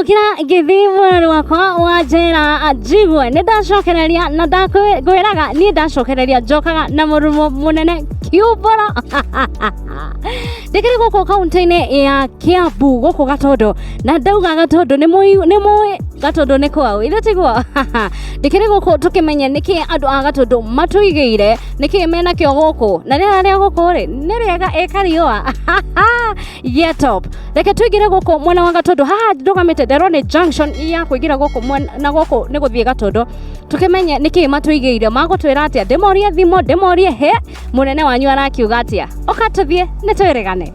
Ndamũkĩra ngĩthiĩ mwena wakwa wa njera njigue nĩ ndacokereria na ndakwĩraga niĩ ndacokereria njokaga na mũrumo mũnene kiumbũro. Ndĩkĩrĩ gũkũ kaunti-inĩ ya Kiambu gũkũ Gatondo, na ndauga Gatondo nĩ mũĩ Gatondo nĩ kwao ithe tiguo. Ndĩkĩrĩ gũkũ tũkĩmenye nĩkĩ andũ a Gatondo matũigĩire, nĩkĩ menakĩo gũkũ, na rĩera rĩa gũkũ rĩ nĩ rĩega ĩkariũa yeah top. Reke tũingĩre gũkũ mwena wa Gatondo. Haha ndũgamĩte nderwo nĩ junction ya kũingĩra gũkũ na gũkũ nĩ gũthiĩ Gatondo, tũkĩmenye nĩkĩ matũigĩire, magũtwĩra atĩa, ndĩmorie thimũ, ndĩmorie he mũnene wanyu arakiuga atĩa. Ũka tũthiĩ nĩ twĩrĩgane.